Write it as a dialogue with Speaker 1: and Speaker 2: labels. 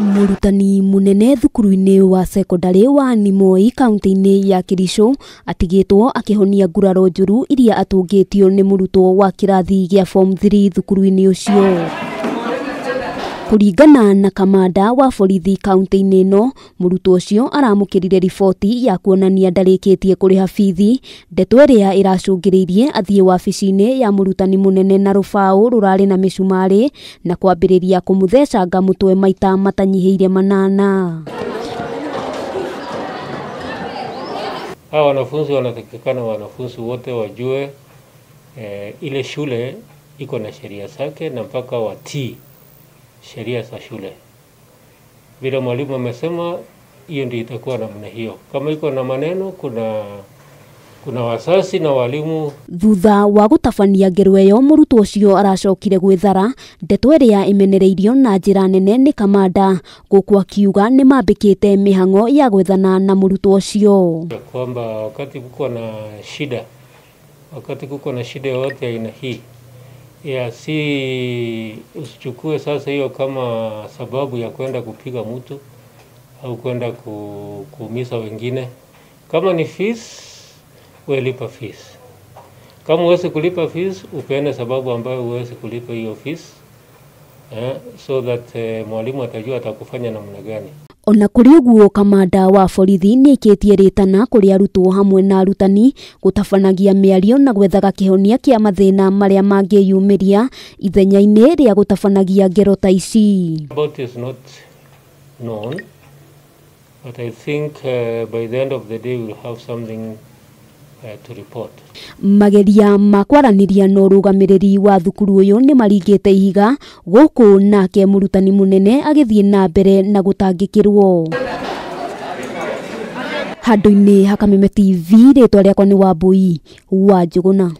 Speaker 1: Mũrutani mũnene thukuru-inĩ wa sekondari wa Nimoi kaunti-inĩ ya Kericho atigĩtwo akĩhonia nguraro njũru iria atũngĩtio nĩ mũrutwo wa kĩrathi gĩa form 3 thukuru-inĩ ũcio. Kũringana na kamanda wa borithi kaunti-inĩ ĩno, mũrutwo ũcio aramũkĩrire riboti ya kuonania ndarĩkĩtie kũrĩha bithi, ndeto ĩrĩa ĩracũngĩrĩirie athiĩ wabici-inĩ ya mũrutani mũnene na rũbaũ rũrarĩ na mĩcumarĩ na kwambĩrĩria kũmũthecanga mũtwe maita matanyihĩire 8.
Speaker 2: Hawa wanafunzi wanatakikana wanafunzi wote wajue ile shule iko na sheria zake na mpaka watii sheria za shule. Vile mwalimu amesema, hiyo ndio itakuwa namna hiyo. Kama iko na maneno, kuna wazazi na walimu.
Speaker 1: Thutha wa gũtabania ngero ĩyo, mũrutwo ũcio aracokire gwĩthara, ndeto ĩrĩa ĩmenereirio na njĩra nene nĩ kamanda, gũkũ akiuga nĩ mambĩkĩte mĩhang'o ya gwethana na mũrutwo ũcio.
Speaker 2: Kwamba wakati kuko na shida yoyote aina hii, ya si usichukue sasa hiyo kama sababu ya kwenda kupiga mtu au kwenda kuumiza wengine. Kama ni fees, wewe lipa fees. Kama huwezi kulipa fees, upeane sababu ambayo huwezi kulipa hiyo fees, so that mwalimu atajua atakufanya namna gani.
Speaker 1: Ona kũrĩ ũguo, kamanda wa borithi nĩaikĩtie rĩtana kũrĩ arutwo hamwe na arutani gũtabanagia mĩario na gwethaga kĩhonia kĩa mathĩna marĩa mangĩyumĩria ithenya-inĩ rĩa gũtabanagia ngero ta ici.
Speaker 2: About is not known, but I think by the end of the day we'll have something to report.
Speaker 1: Mageria ma kwaranĩria na ũrũgamĩrĩri wa thukuru ũyũ nĩ maringĩte ihiga gũkũ nake mũrutani mũnene agĩthiĩ na mbere na gũtangĩkĩrwo. Handũ-inĩ ha Kameme TV, rĩtwa rĩakwa nĩ Wambui wa Njũgũna.